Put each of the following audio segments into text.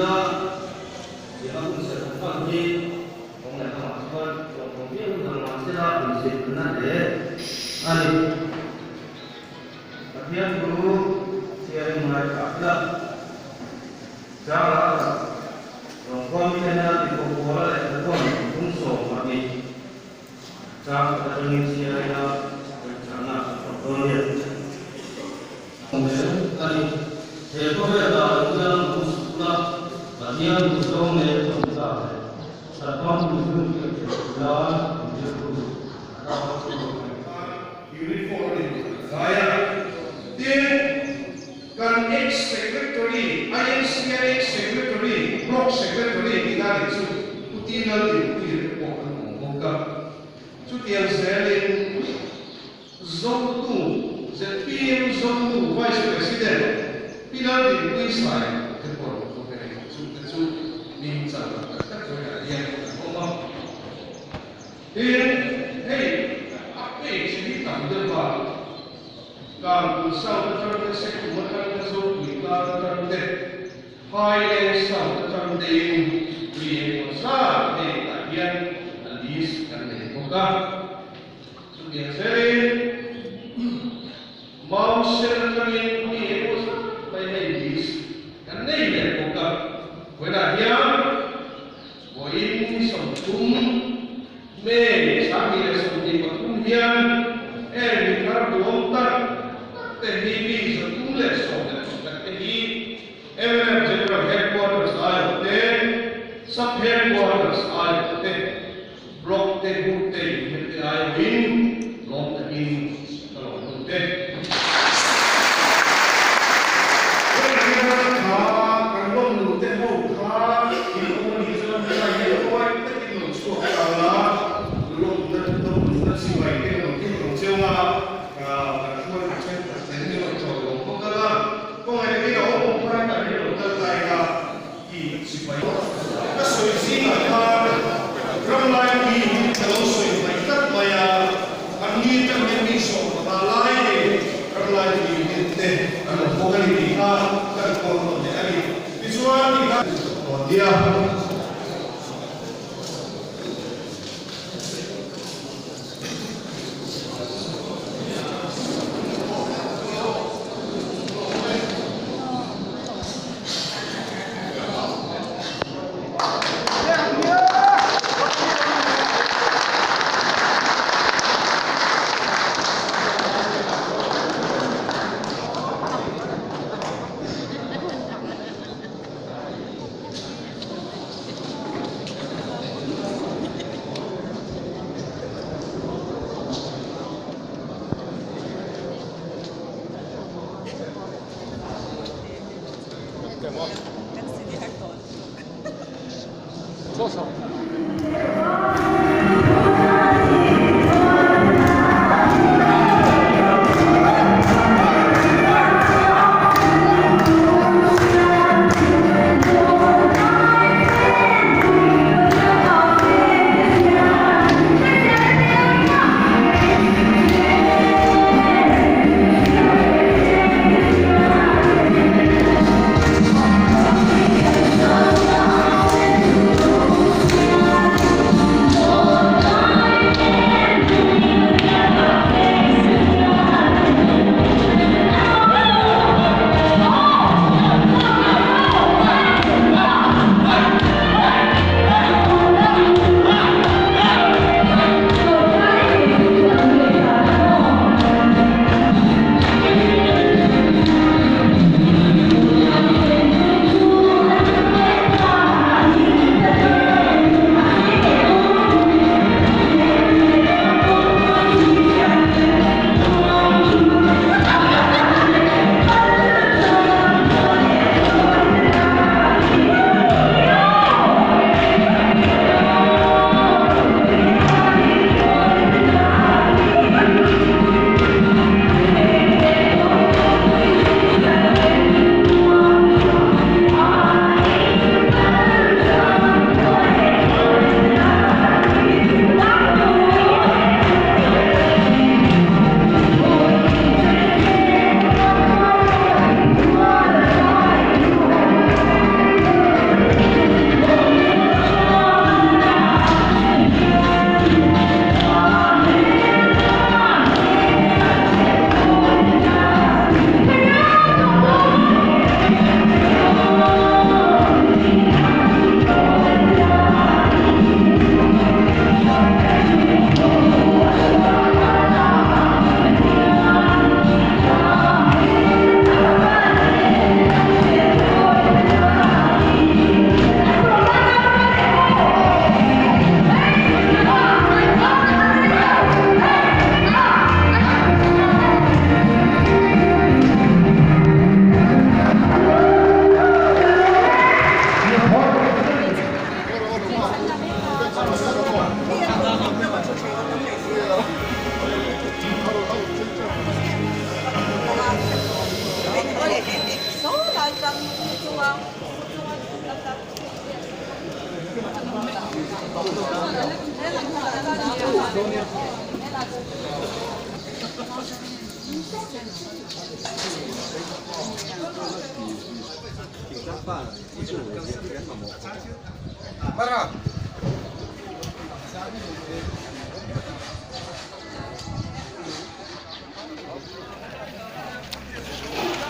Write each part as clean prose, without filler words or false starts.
a, tiang a hun serh kan hman hi kawng leh lamah chuan hlawhthlawm viau dang mahsela inzirna hle a ni. Pathian chu chhiarin ngaithla ila, Changla Rawngkhawm miten a tihpawh pawla leh Thakuan thum 12 chang khat atangin chhiar ila ngaihchahna kan hawt dawn nia. Awm a ni. He khawvel ah hian duh suh ula, Pathian duh zawng leh tawngta leh Satpam mihring pian theih nan rilru a ram a chu. Uniform a ni tih kan ngai a. Tin, kan ex-secretary, INC-a ex-secretary, block secretary tih na nih chu Pu T. Laldinpuia te pawh an awm bawk a. Chutiang zelin Zotu, zpm Zotu Vice President Pi Laldinpuii Sai te pawh an awm bawk a ni. Chungte chu min chal tak tak zawiah hian an awm a. Tin, hei a page hi tam deuh a, Kanpur South atang te, Sekhum atang te, Zopui tlang atang te, Phaileng South atang tein mi engemaw zat hei tah hian a list kan nei bawk a. Chutiang zelin Mount Sen atangin mi engemaw zat mai hei list kan nei leh bawk a. Vawiinah hian Vawiin 30 May 2023 hian heng mi thar duhawm tak tak te hi mi 311 te hi mnf General Headquarters aiawh te, Sub Headquarters aiawh te, Block te, Group te, Unit te aiawhin lawm takin ka lawm lut e. Heng hian kha kan lawm luh te ho kha in awm a nih chuan helai hi huai takin lo chhuak ta la, lawmna chu lawm luhna chibai te ka lo tum ang cheu a, kan hruai ta thenkhat nen min rawn chawi awm bawk ang a, kawngah takin a awm awm phai tak hi lo kal ta ila i chibai. Ka sawi zingah khan ramlai mi ka lo sawi hmaih tlat mai a, an ni atang hian mi 15 lai nei ramlai mi unit te an awm bawk a ni tih kha ka report nawn leh a ni. Tichuan ti kha dawn nia.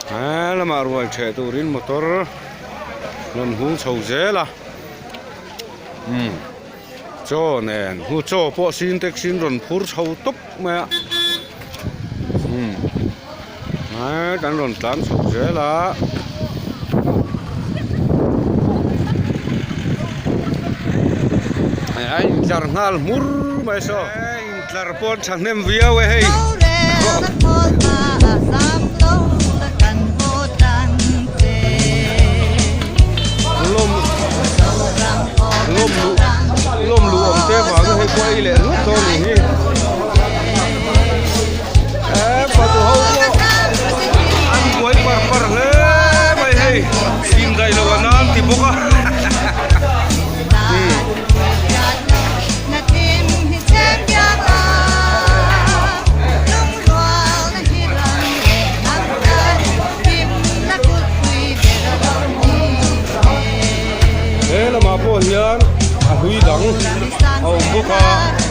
He lamah ruai ṭheh turin motor rawn hung chho zel a umm chaw nen hu chaw pawh sin taxi in rawn phur chho tawp mai a umm he kan rawn tlan chho zel a. A intlar nghal hmur mai saw intlar pawh an thahnem viau e hei. Lawm lawm luh lawm luh awm te vangin hei pawh ei leh ringawt dawn a nih hi eh fatu ho pawh an buai par par hle mai hei indaih loh a nan ti bawk a. He lamah pawh hian a hlui dang a awm bawk a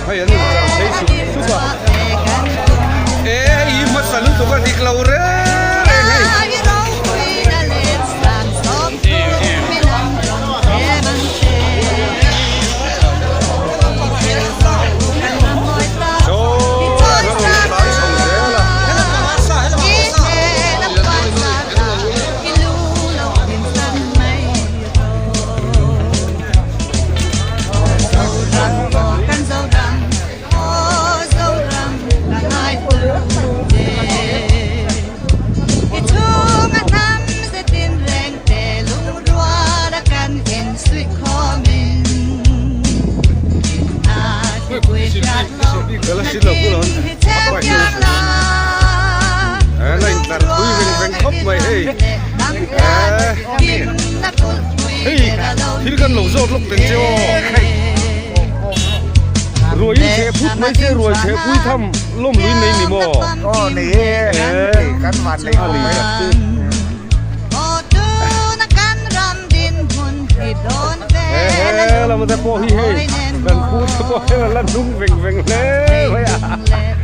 hei an intlar phei sup sup a e hei hi hmasa lutuk a dik lo reng reng hei. Thil kan lo zawt lawk teng che aw ruai in chhe phut mai se ruai chhe pui tham lawm lui nei ni maw aw nei e kan van nei khawp mai he he lam te pawh hi hei kan pu te pawh hei a la hnung veng veng hle mai a.